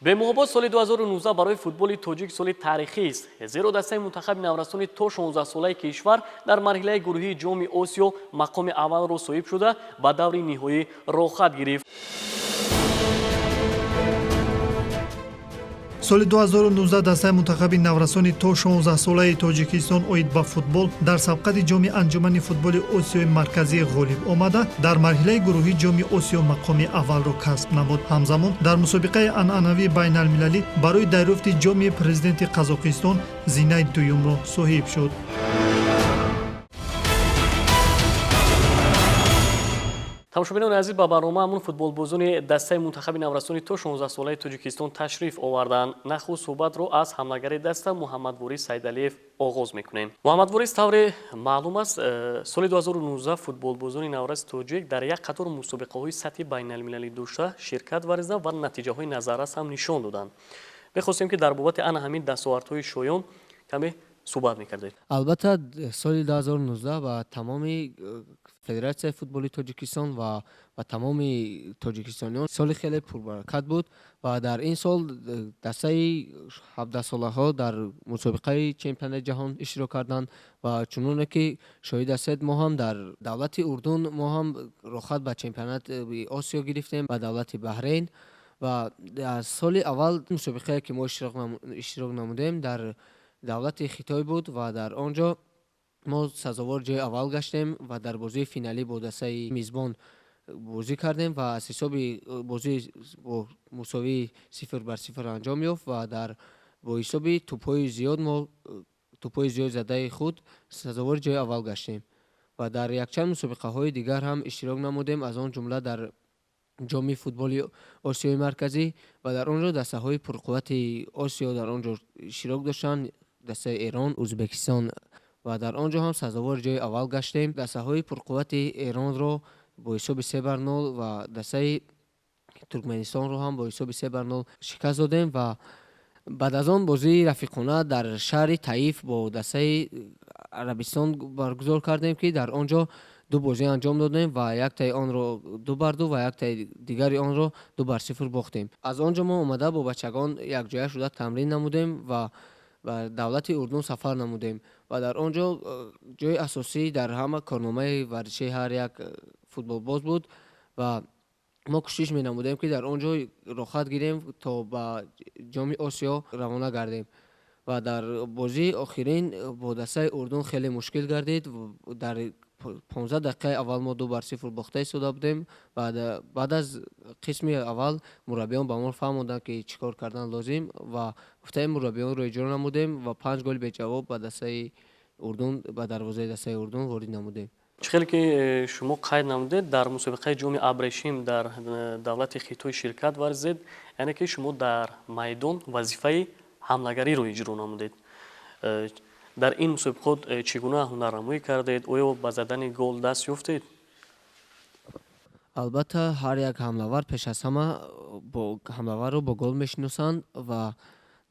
Бемуҳобот соли 2019 барои футболи тоҷик соли таърихист, зеро дастаи мунтахаби наврасони то 16-солаи кишвар дар марҳилаи гурӯҳии Ҷоми Осиё мақоми аввалро соҳиб шуда, ба даври ниҳоӣ роҳхат гирифт. Соли 2019 дастаи мунтахаби наврасони то 16-солаи Тоҷикистон оид ба футбол дар сабқати ҷоми анҷумани футболи Осиёи Марказӣ ғолиб омада, дар марҳилаи гурӯҳии ҷоми Осиё мақоми аввалро касб намуд. Ҳамзамон дар мусобиқаи анъанавии байналмилалӣ барои дарёфти ҷоми президенти Қазоқистон зинаи дуюмро соҳиб шуд. Тамошобинони азиз, ба барномаамон футболбозони дастаи мунтахаби наврасони то 16-солаи Тоҷикистон ташриф оварданд. Нахуст суҳбатро аз ҳамлагари даста Муҳаммадворис Сайдалиев оғоз мекунем. Муҳаммадворис, тавре маълум аст, соли 2019 футболбозони навраси тоҷик дар як қатор мусобиқаҳои сатҳи байналмилалӣ дошта ширкат варзида ва натиҷаҳои назаррас ҳам нишон доданд. Мехостем, ки дар бобати ана ҳамин дастовардҳои шоён каме суҳбат мекардед. Албатта, соли 2019 ба тамоми Федератсияи футболи Тоҷикистон ва ба тамоми тоҷикистониён соли хеле пурбаракат буд ва дар ин сол дастаи 17-солаҳо дар мусобиқаи чемпионати ҷаҳон иштирок карданд ва чуноне ки шоҳид ҳастед, мо ҳам дар давлати Урдун мо ҳам роҳхат ба чемпионати Осиё гирифтем, ба давлати Баҳрейн. Ва дар соли аввал мусобиқае ки мо иштирок намудем, дар давлати Хитой буд ва дар он ҷо мо сазовор ҷои аввал гаштем ва дар бозии финалӣ бо дастаи мизбон бозӣ кардем ва аз ҳисоби бозӣ бо мусовии 0-0 анҷом ёфт ва дар бо ҳисоби тӯбҳои зиёд мо тӯбҳои зиёд задаи худ сазовори ҷои аввал гаштем ва дар якчанд мусобиқаҳои дигар ҳам иштирок намудем, аз он ҷумла дар ҷоми футболи Осиёи Марказӣ ва дар он ҷо дастаҳои пурқуввати Осиё дар он ҷо иштирок доштанд, дастаи Эрон, Ӯзбекистон ва дар он ҷо ҳам сазовори ҷои аввал гаштем. Дастаҳои пурқуввати Эронро бо ҳисоби 3-0 ва дастаи Туркманистонро ҳам бо ҳисоби 3-0 шикаст додем ва баъд аз он бозии рафиқона дар шаҳри Таиф бо дастаи Арабистон баргузор кардем, ки дар он ҷо ду бозӣ анҷом додем ва яктаи онро 2-2 ва яктаи дигари онро 2-0 бохтем. Аз он ҷо мо омада бо бачагон якҷоя шуда тамрин намудем ва ба давлати Урдун сафар намудем ва дар он ҷо ҷои асосӣ дар ҳама корномаи варзишии ҳар як футболбоз буд ва мо кӯшиш менамудем, ки дар он ҷо роҳхат гирем, то ба ҷоми Осиё равона гардем. Ва дар бозии охирин бо дастаи Урдун хеле мушкил гардид. Дар 15 дақиқаи аввал мо 2-0 бохта истода будем. Баъд аз қисми аввал мураббиён ба мо фаҳмонданд, ки чӣ кор кардан лозим ва гуфтаи мураббиёнро иҷро намудем ва 5 голи беҷавоб ба дастаи Урдун, ба дарвозаи дастаи Урдун ворид намудем. Чӣ хеле ки шумо қайд намудед, дар мусобиқаи ҷоми Абрешим дар давлати Хитой ширкат варзид, яъне ки шумо дар майдон вазифаи ҳамлагариро иҷро намудед. Дар ин мусобиқот чӣ гуна ҳунарнамоӣ кардед? Оё ба задани гол даст ёфтед? Албатта, ҳар як ҳамлавар пеш аз ҳама бо ҳамлаварро бо гол мешиносанд ва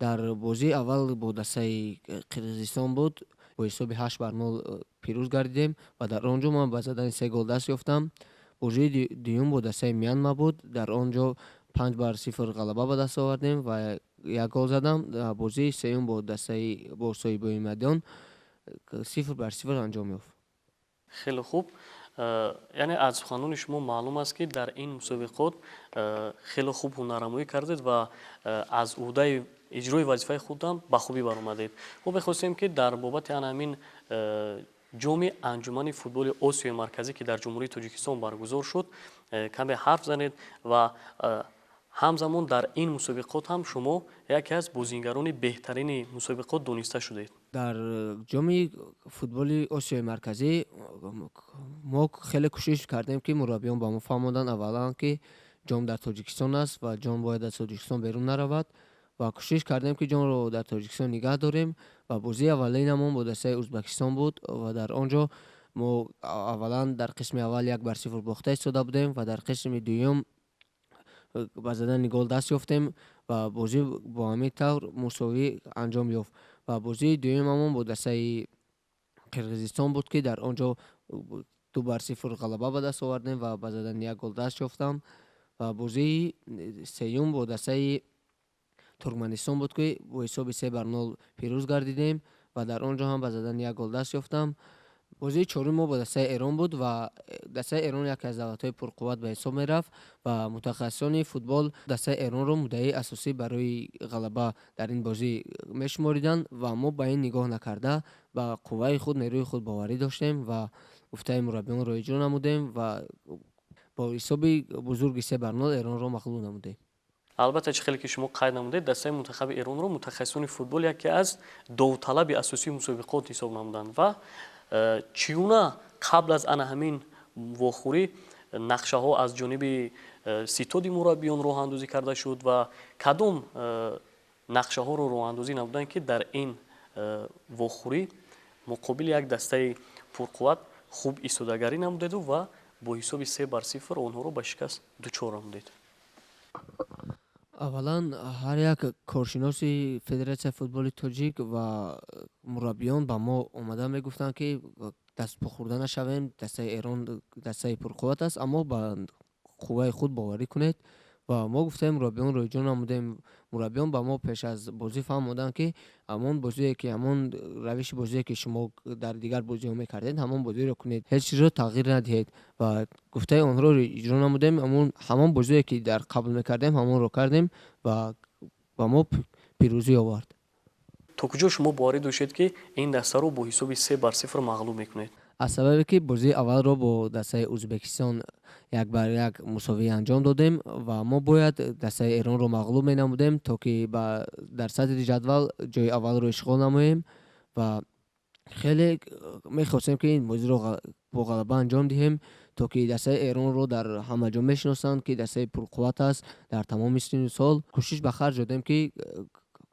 дар бозии аввал бо дастаи Қирғизистон буд, бо ҳисоби 8-0 пирӯз гардидем ва дар он ҷо ман ба задани се гол даст ёфтам. Бозии дуюм бо дастаи Мянма буд, дар он ҷо 5-0 ғалаба ба даст овардем ва як гол задам. Бозии сеюм бо дастаи бо соҳибои майдон 0-0 анҷом ёфт. Хеле хуб. Яъне аз суханони шумо маълум аст, ки дар ин мусобиқот хеле хуб ҳунарнамоӣ кардед ва аз уҳдаи иҷрои вазифаи худам ба хубӣ баромадед. Мо мехостем, ки дар бобати ана ҳамин ҷоми анҷумани футболи Осиёи Марказӣ, ки дар Ҷумҳурии Тоҷикистон баргузор шуд, каме ҳарф занед ва ҳамзамон дар ин мусобиқот ҳам шумо яке аз бозингарони беҳтарини мусобиқот дониста шудед. Дар ҷоми футболи Осиёи Марказӣ мо хеле кӯшиш кардем, ки мураббиён ба мо фаҳмонданд аввалан, ки ҷом дар Тоҷикистон аст ва ҷом бояд аз Тоҷикистон берун наравад ва кӯшиш кардем, ки ҷомро дар Тоҷикистон нигаҳ дорем ва бозии аввалинамон бо дастаи Ӯзбекистон буд ва дар он ҷо мо аввалан дар қисми аввал 1-0 бохта истода будем ва дар қисми дуюм ба задани гол даст ёфтем ва бозӣ бо ҳамин тавр мусовӣ анҷом ёфт. Ва бозии дуюмамон бо дастаи Қирғизистон буд, ки дар он ҷо 2-0 ғалаба ба даст овардем ва ба задани як гол даст ёфтам. Ва бозии сеюм бо дастаи Туркманистон буд, ки бо ҳисоби 3-0 пирӯз гардидем ва дар он ҷо ҳам ба задани як гол даст ёфтам. Бозии чорум мо бо дастаи Эрон буд ва дастаи Эрон яке аз давлатҳои пурқувват ба ҳисоб мерафт ва мутахассисони футбол дастаи Эронро муддаии асосӣ барои ғалаба дар ин бозӣ мешумориданд ва мо ба ин нигоҳ накарда ба қувваи худ, нерӯи худ боварӣ доштем ва гуфтаи мураббиёнро иҷро намудем ва бо ҳисоби бузурги 3-0 Эронро мағлуб намудем. Албатта, чӣ хеле ки шумо қайд намудед, дастаи мунтахаби Эронро мутахассисони футбол яке аз довталаби асосии мусобиқот ҳисоб намуданд ва чӣ гуна қабл аз ана ҳамин вохӯрӣ нақшаҳо аз ҷониби ситоди мураббиён роҳандозӣ карда шуд ва кадом нақшаҳоро роҳандозӣ намуданд, ки дар ин вохӯрӣ муқобили як дастаи пурқувват хуб истодагарӣ намудеду ва бо ҳисоби 3-0 онҳоро ба шикаст дучор намудед? Аввалан, ҳар як коршиноси Федератсияи футболи тоҷик ва мураббиён ба мо омада мегуфтанд, ки дастпохӯрда нашавем, дастаи Эрон дастаи пурқувват аст, аммо ба қувваи худ боварӣ кунед. Ва мо гуфтаем мураббиёнро иҷро намудем. Мураббиён ба мо пеш аз бозӣ фаҳмоданд, ки ҳамон бозие ки, ҳамон равиши бозие ки шумо дар дигар бозиҳо мекардед, ҳамон бозиро кунед, ҳеҷ чизро тағйир надиҳед. Ва гуфтаи онҳоро иҷро намудем, ҳамон бозие ки дар қабл мекардем, ҳамонро кардем ва ба мо пирӯзӣ овард. То куҷо шумо боварӣ доштед, ки ин дастаро бо ҳисоби 3-0 мағлуб мекунед? Аз сабабе ки бозии аввалро бо дастаи Ӯзбекистон 1-1 мусовӣ анҷом додем ва мо бояд дастаи Эронро мағлуб менамудем, то ки дар сатри ҷадвал ҷои аввалро ишғол намоем ва хеле мехостем, ки ин бозиро бо ғалаба анҷом диҳем, то ки дастаи Эронро дар ҳама ҷо мешиносанд, ки дастаи пурқувват аст дар тамоми синну сол. Кӯшиш ба харҷ додем, ки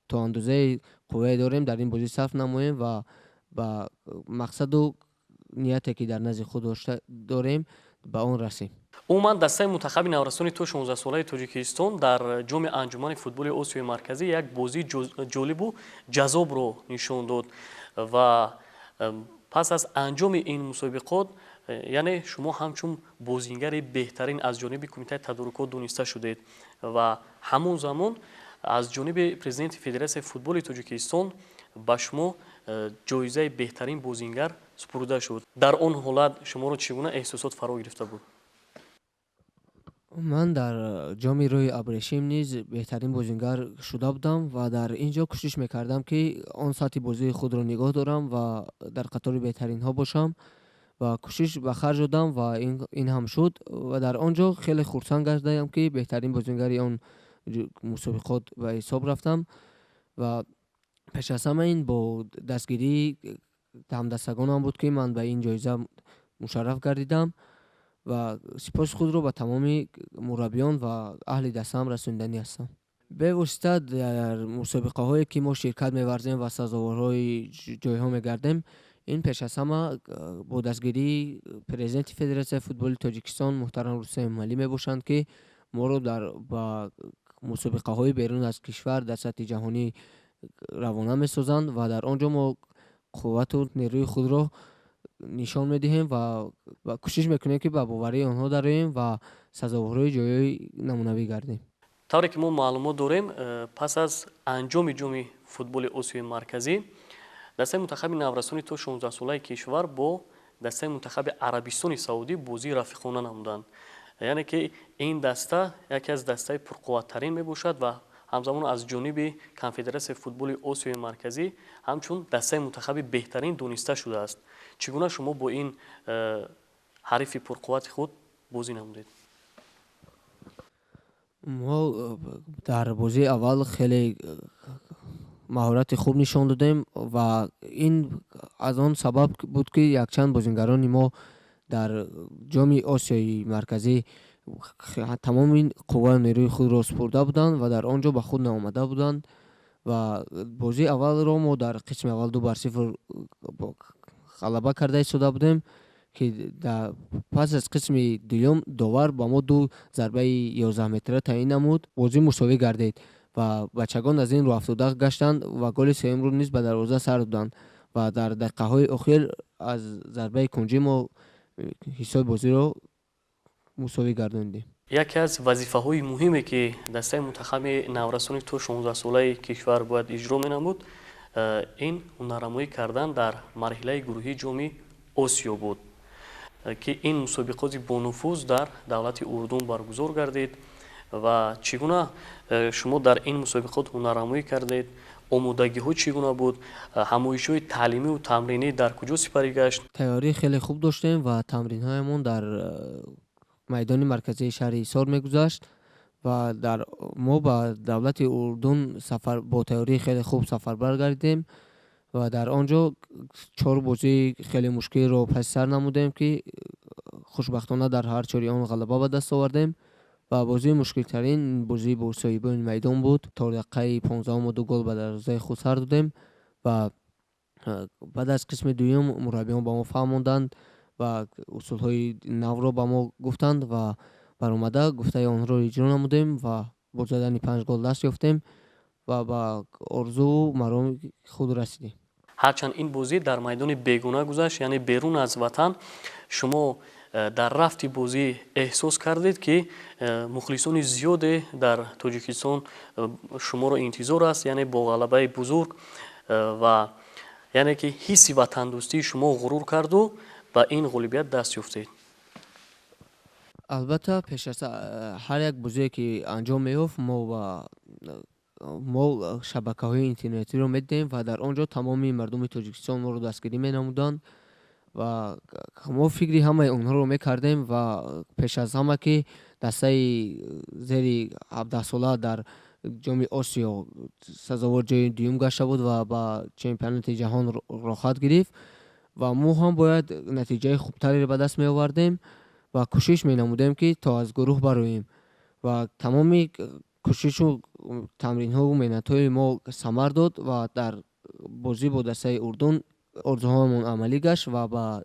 то андозаи қуввае дорем, дар ин бозӣ сарф намоем ва ба мақсаду нияте ки дар назди худ дорем, ба он расем. Умуман, дастаи мунтахаби наврасони то 16-солаи Тоҷикистон дар ҷоми Анҷумани футболи Осиёи Марказӣ як бозии ҷолибу ҷаззобро нишон дод ва пас аз анҷоми ин мусобиқот, яъне шумо ҳамчун бозингари беҳтарин аз ҷониби кумитаи тадорукот дониста шудед ва ҳамон замон аз ҷониби президенти Федератсияи футболи Тоҷикистон ба шумо ҷоизаи беҳтарин бозингар супурда шуд. Дар он ҳолат шуморо чӣ гуна эҳсосот фаро гирифта буд? Ман дар ҷоми Роҳи Абрешим низ беҳтарин бозингар шуда будам ва дар ин ҷо кӯшиш мекардам, ки он сатҳи бозии худро нигоҳ дорам ва дар қатори беҳтаринҳо бошам ва кӯшиш ба харҷ додам ва ин ҳам шуд. Ва дар он ҷо хеле хурсанд гардидам, ки беҳтарин бозингари он мусобиқот ба ҳисоб рафтам ва пеш аз ҳама ин бо дастгирии ҳамдастагонам буд, ки ман ба ин ҷоиза мушарраф гардидам ва сипоси худро ба тамоми мураббиён ва аҳли дастаам расониданӣ ҳастам. Бевосита дар мусобиқаҳое ки мо ширкат меварзем ва сазоворҳои ҷойҳо мегардем, ин пеш аз ҳама бо дастгирии президенти Федератсияи футболи Тоҷикистон муҳтарам Рустам Эмомалӣ мебошанд, ки моро ба мусобиқаҳои берун аз кишвар дар сатҳи ҷаҳонӣ равона месозанд ва дар он ҷо мо қуввату нерӯи худро нишон медиҳем ва кӯшиш мекунем, ки ба боварии онҳо дароем ва сазоворҳои ҷойҳои намунавӣ гардем. Тавре ки мо маълумот дорем, пас аз анҷоми ҷоми футболи Осиёи Марказӣ дастаи мунтахаби наврасони то 16-солаи кишвар бо дастаи мунтахаби Арабистони Саудӣ бозии рафиқона намуданд, яъне ки ин даста яке аз дастаи пурқувваттарин мебошад ва ҳамзамон аз ҷониби Конфедератсияи футболи Осиёи Марказӣ ҳамчун дастаи мунтахаби беҳтарин дониста шудааст. Чӣ гуна шумо бо ин ҳарифи пурқуввати худ бозӣ намудед? Мо дар бозии аввал хеле маҳорати хуб нишон додем ва ин аз он сабаб буд, ки якчанд бозингарони мо дар ҷоми Осиёи Марказӣ тамоми қувваю нерӯи худро супурда буданд ва дар он ҷо ба худ наомада буданд. Ва бозии аввалро мо дар қисми аввал 2-0 ғалаба карда истода будем, ки пас аз қисми дуюм довар ба мо ду зарбаи 11-метра таъин намуд, бозӣ мусовӣ гардид ва бачагон аз ин рӯҳафтода гаштанд ва голи сеюмро низ ба дарвоза сар доданд ва дар дақиқаҳои охир аз зарбаи кунҷӣ мо ҳисоби бозиро мусовӣ гардонидем. Яке аз вазифаҳои муҳиме, ки дастаи мунтахаби наврасони то 16-солаи кишвар бояд иҷро менамуд, ин ҳунарнамоӣ кардан дар марҳилаи гурӯҳии Ҷоми Осиё буд, ки ин мусобиқоти бонуфуз дар давлати Урдун баргузор гардид. Ва чӣ гуна шумо дар ин мусобиқот ҳунарнамоӣ кардед? Омодагиҳо чӣ гуна буд? Ҳамоишҳои таълимиву тамринӣ дар куҷо сипарӣ гашт? Тайёрӣ хеле хуб доштем ва тамринҳоямон дар майдони марказии шаҳри Ҳисор мегузашт ва дар мо ба давлати Урдун сафар бо тайёрии хеле хуб сафарбар гардидем ва дар он ҷо 4 бозии хеле мушкилро паси сар намудем, ки хушбахтона дар ҳар чори он ғалаба ба даст овардем. Ва бозии мушкилтарин бозии бо соҳибони майдон буд. То дақиқаи 15 мо 2 гол ба дарвозаи худ сар додем ва баъд аз қисми дуюм мураббиён ба мо фаҳмонданд ва усулҳои навро ба мо гуфтанд ва баромада гуфтаи онҳоро иҷро намудем ва бо задани 5 гол даст ёфтем ва ба орзуву мароми худ расидем. Ҳарчанд ин бозӣ дар майдони бегона гузашт, яъне берун аз ватан, шумо дар рафти бозӣ эҳсос кардед, ки мухлисони зиёде дар Тоҷикистон шуморо интизор аст, яъне бо ғалабаи бузург ва яъне ки ҳисси ватандӯстии шумо ғурур карду ба ин ғолибият даст ёфтед? Албатта, пеш аз ҳар як бозие, ки анҷом меёфт, мо шабакаҳои интернетиро медидем ва дар он ҷо тамоми мардуми Тоҷикистон моро дастгирӣ менамуданд ва мо фикри ҳамаи онҳоро мекардем ва пеш аз ҳама, ки дастаи зери 17-сола дар Ҷоми Осиё сазовор ҷои дуюм гашта буд ва ба чемпионати ҷаҳон роҳхат гирифт ва мо ҳам бояд натиҷаи хубтареро ба даст меовардем ва кӯшиш менамудем, ки то аз гурӯҳ бароем ва тамоми кӯшишу тамринҳову меҳнатҳои мо самар дод ва дар бозӣ бо дастаи Урдун орзуҳоямон амалӣ гашт ва ба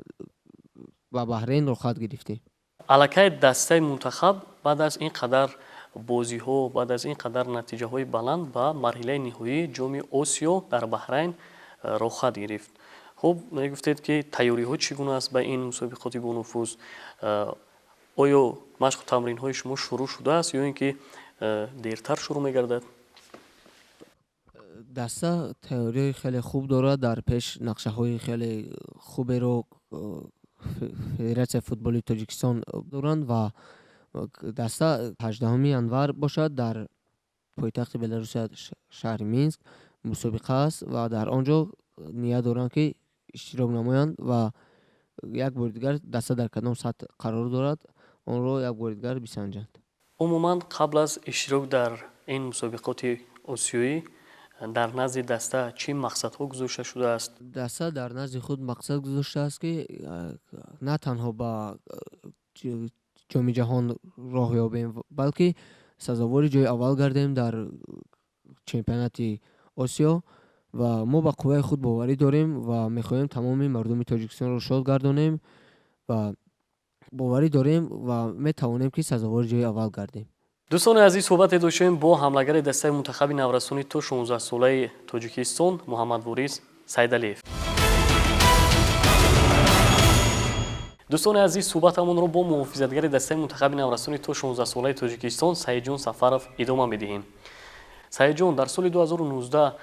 Баҳрейн роҳхат гирифтем. Аллакай дастаи мунтахаб баъд аз ин қадар бозиҳо, баъд аз ин қадар натиҷаҳои баланд ба марҳилаи ниҳоии Ҷоми Осиё дар Баҳрайн роҳхат гирифт. Хуб, мегуфтед, ки тайёриҳо чӣ гуна аст ба ин мусобиқоти бонуфуз? Оё машқу тамринҳои шумо шурӯъ шудааст ё ин ки дертар шурӯъ мегардад? Даста тайёриҳои хеле хуб дорад, дар пеш нақшаҳои хеле хуберо Федератсияи футболи Тоҷикистон доранд ва даста 18 январ бошад дар пойтахти Беларусия, шаҳри Минск, мусобиқа аст ва дар он ҷо ният доранд, ки иштирок намоянд ва як бори дигар даста дар кадом сатҳ қарор дорад, онро як бори дигар бисанҷанд. Умуман, қабл аз иштирок дар ин мусобиқоти осиёӣ дар назди даста чӣ мақсадҳо гузошта шудааст? Даста дар назди худ мақсад гузоштааст, ки на танҳо ба Ҷоми ҷаҳон роҳ ёбем, балки сазовори ҷои аввал гардем дар чемпионати Осиё ва мо ба қувваи худ боварӣ дорем ва мехоҳем тамоми мардуми Тоҷикистонро шод гардонем ва боварӣ дорем ва метавонем, ки сазовори ҷои аввал гардем. Дӯстони азиз, суҳбате доштем бо ҳамлагари дастаи мунтахаби наврасони то 16-солаи Тоҷикистон Муҳаммадворис Сайдалиев. Дӯстони азиз, суҳбатамонро бо муҳофизатгари дастаи мунтахаби наврасони то 16-солаи Тоҷикистон Саидҷон Сафаров идома медиҳем. Саидҷон, дар соли 2019,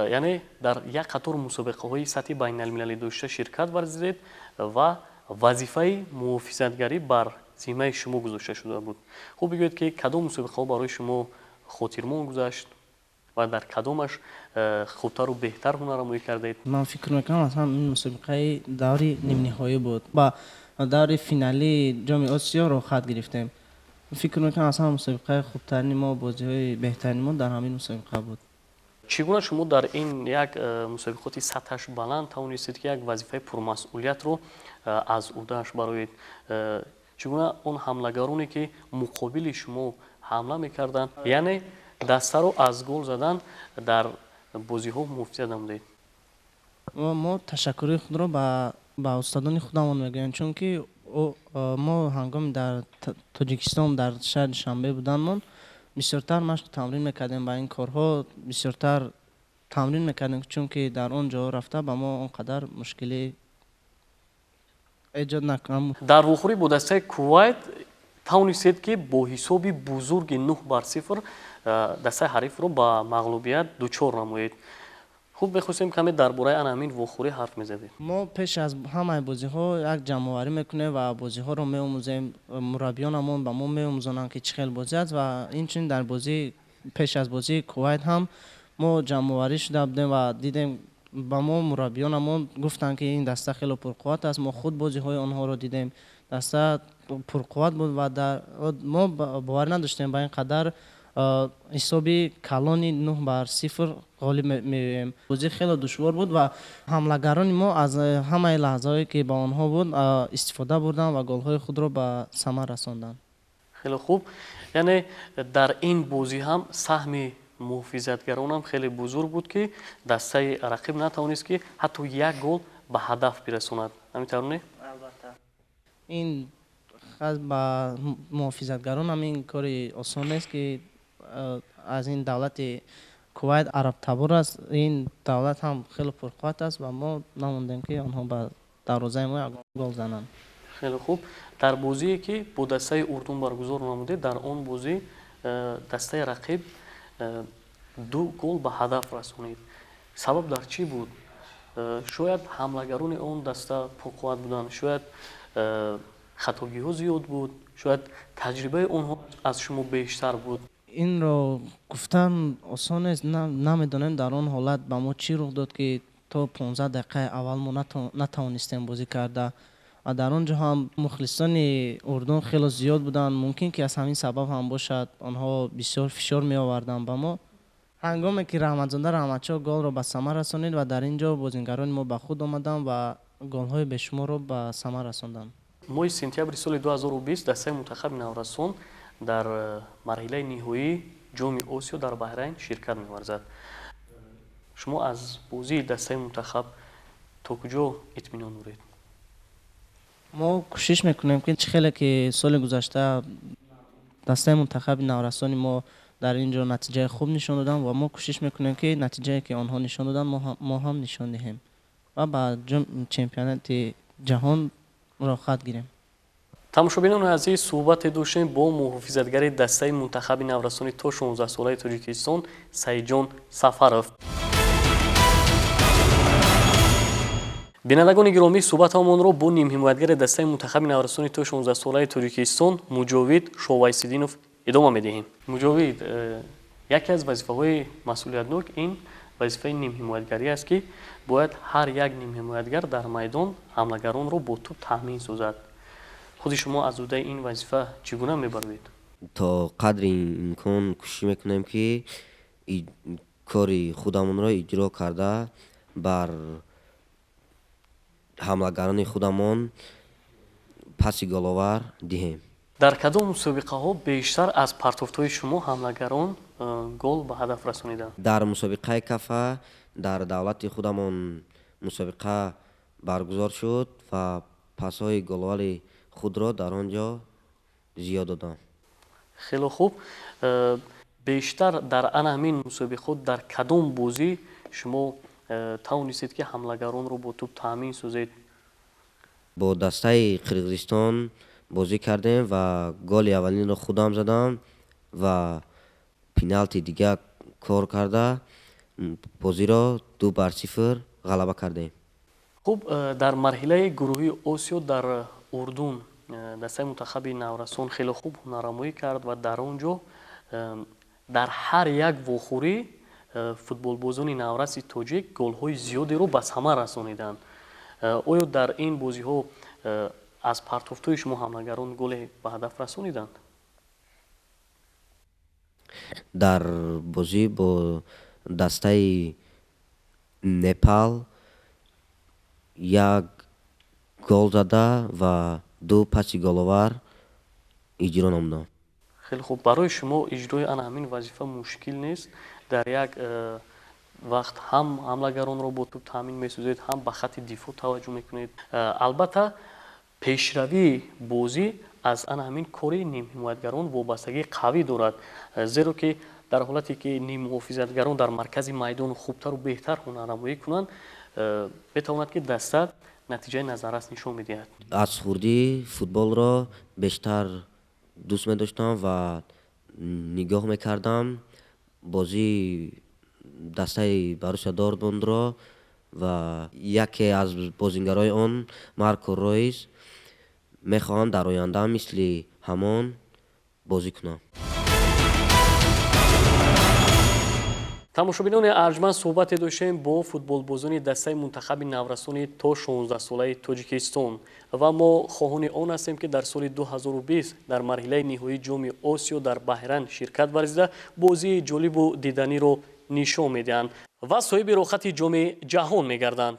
яъне дар як қатор мусобиқаҳои сатҳи байналмилалӣ дошта ширкат варзидед ва вазифаи муҳофизатгарӣ бар зиммаи шумо гузошта шуда буд. Хуб, бигӯед, ки кадом мусобиқаҳо барои шумо хотирмон гузашт ва дар кадомаш хубтару беҳтар ҳунарнамоӣ кардед? Ман фикр мекунам, масалан, ин мусобиқаи даври нимниҳоӣ буд, ба даври финалии Ҷоми Осиё роҳхат гирифтем. Фикр мекунам, асlan мусобиқаи хубтарини мо, бозиҳои беҳтарини мо дар ҳамин мусобиқа буд. Чӣ гуна шумо дар ин як мусобиқоти сатҳаш баланд тавонистед, ки як вазифаи пурмасъулиятро аз ӯҳдааш бароед? Чӣ гуна он ҳамлагароне, ки муқобили шумо ҳамла мекарданд, яъне дастаро аз гол задан дар бозиҳо муҳофизат намудед? Мо ташаккури худро ба устодони худамон мегӯем, чунки мо ҳангоми дар Тоҷикистон, дар шаҳри Душанбе буданмон, бисёртар машқу тамрин мекардем, ба ин корҳо бисёртар тамрин мекардем, чунки дар он ҷо рафта ба мо он қадар мушкилӣ эҷод накунам. Дар вохӯрӣ бо дастаи Кувайт Тавонистед, ки бо ҳисоби бузурги 9-0 дастаи ҳарифро ба мағлубият дучор намоед. Хуб, мехостем каме дар бораи ана ҳамин вохӯрӣ ҳарф мезадед. Мо пеш аз ҳамаи бозиҳо як ҷамъоварӣ мекунем ва бозиҳоро меомӯзем. Мураббиёнамон ба мо меомӯзонанд, ки чӣ хел бозӣ аст, ва инчунин дар бозӣ пеш аз бозии Кувайт ҳам мо ҷамъоварӣ шуда будем ва дидем, ба мо мураббиёнамон гуфтанд, ки ин даста хело пурқувват аст. Мо худ бозиҳои онҳоро дидем, даста пурқувват буд ва мо боварӣ надоштем, ба ин қадар ҳисоби калони 9-0 ғолиб меоем. Бозӣ хело душвор буд ва ҳамлагарони мо аз ҳамаи лаҳзаҳое, ки ба онҳо буд, истифода бурданд ва голҳои худро ба самар расонданд. Хеле хуб, яъне дар ин бозӣ ҳам саҳми муҳофизатгаронам хеле бузург буд, ки дастаи рақиб натавонист, ки ҳатто як гол ба ҳадаф бирасонад. Ҳамин тавр, не? Албатта, ин ба муҳофизатгарон ҳам ин кори осон нест, ки аз ин давлати Кувайт арабтабор аст, ин давлат ҳам хеле пурқувват аст ва мо намондем, ки онҳо ба дарвозаи мо ягон гол зананд. Хеле хуб, дар бозие, ки бо дастаи Урдун баргузор намудед, дар он бозӣ дастаи рақиб ду гол ба ҳадаф расонид. Сабаб дар чӣ буд? Шояд ҳамлагарони он даста пурқувват буданд, шояд хатогиҳо зиёд буд, шояд таҷрибаи онҳо аз шумо бештар буд. Инро гуфтан осон нест. Намедонем, дар он ҳолат ба мо чӣ рух дод, ки то 15 дақиқаи аввал мо натавонистем бозӣ карда, ва дар он ҷо ҳам мухлисони Урдун хело зиёд буданд. Мумкин, ки аз ҳамин сабаб ҳам бошад, онҳо бисёр фишор меоварданд ба мо. Ҳангоме ки Раҳматзода Раҳматшоҳ голро ба самар расонид ва дар ин ҷо бозингарони мо ба худ омаданд ва голҳои бешуморро ба самар расонданд. Моҳи сентябри соли 2020 дастаи мунтахаби наврасон дар марҳилаи ниҳоии Ҷоми Осиё дар Баҳрайн ширкат меварзад. Шумо аз бозии дастаи мунтахаб то куҷо итминон доред? Мо кӯшиш мекунем, ки чӣ хеле ки соли гузашта дастаи мунтахаби наврасони мо дар ин ҷо натиҷаи хуб нишон доданд, ва мо кӯшиш мекунем, ки натиҷае, ки онҳо нишон доданд, мо ҳам нишон диҳем ва ба чемпионати ҷаҳон роҳхат гирем. Тамошобинони азиз, суҳбате доштем бо муҳофизатгари дастаи мунтахаби наврасони то 16-солаи Тоҷикистон Саидҷон Сафаров. Бинандагони гиромӣ, суҳбатамонро бо нимҳимоятгари дастаи мунтахаби наврасони то 16-солаи Тоҷикистон Муҷовид Шовайсиддинов идома медиҳем. Муҷовид, яке аз вазифаҳои масъулиятнок ин вазифаи нимҳимоятгарӣ аст, ки бояд ҳар як нимҳимоятгар дар майдон ҳамлагаронро бо тӯб таъмин созад. Худи шумо аз уҳдаи ин вазифа чӣ гуна мебароед? То қадри имкон кӯшиш мекунем, ки кори худамонро иҷро карда, бар ҳамлагарони худамон паси головар диҳем. Дар кадом мусобиқаҳо бештар аз партофтҳои шумо ҳамлагарон гол ба ҳадаф расониданд? Дар мусобиқаи Кафа дар давлати худамон мусобиқа баргузор шуд ва пасҳои головари худро дар он ҷо зиёд додам. Хеле хуб, бештар дар ана ҳамин мусобиқот дар кадом бозӣ шумо тавонистед, ки ҳамлагаронро бо тӯб таъмин созед? Бо дастаи Қирғизистон бозӣ кардем ва голи аввалинро худам задам ва пеналти дигар кор карда, бозиро 2-0 ғалаба кардем. Хуб, дар марҳилаи гурӯҳии Осиё дар Урдун дастаи мунтахаби наврасон хеле хуб ҳунарнамоӣ кард ва дар он ҷо дар ҳар як вохӯрӣ футболбозони навраси тоҷик голҳои зиёдеро ба самар расониданд. Оё дар ин бозиҳо аз партофтҳои шумо ҳамлагарон голе ба ҳадаф расониданд? Дар бозӣ бо дастаи Непал як гол зада ва ду паси головар иҷро намудам. Хеле хуб, барои шумо иҷрои ана ҳамин вазифа мушкил нест? Дар як вақт ҳам ҳамлагаронро бо тӯб таъмин месозед, ҳам ба хатти дифоъ таваҷҷӯҳ мекунед. Албатта, пешравии бозӣ аз ана ҳамин кори нимҳимоятгарон вобастагии қавӣ дорад, зеро ки дар ҳолате ки ниммуҳофизатгарон дар маркази майдон хубтару беҳтар ҳунарнамоӣ кунанд, метавонад, ки даста натиҷаи назаррас нишон медиҳад. Аз хурдӣ футболро бештар Дӯст медоштам ва нигоҳ мекардам бозии дастаи Боруссия Дортмундро ва яке аз бозингарои он, Марко Ройс, мехоҳам дар оянда мисли ҳамон бозӣ кунам. Тамошобинони арҷманд, суҳбате доштем бо футболбозони дастаи мунтахаби наврасони то 16-солаи Тоҷикистон ва мо хоҳони он ҳастем, ки дар соли 2020 дар марҳилаи ниҳоии Ҷоми Осиё дар Баҳрайн ширкат варзида, бозии ҷолибу диданиро нишон медиҳанд ва соҳиби роҳхати Ҷоми ҷаҳон мегарданд.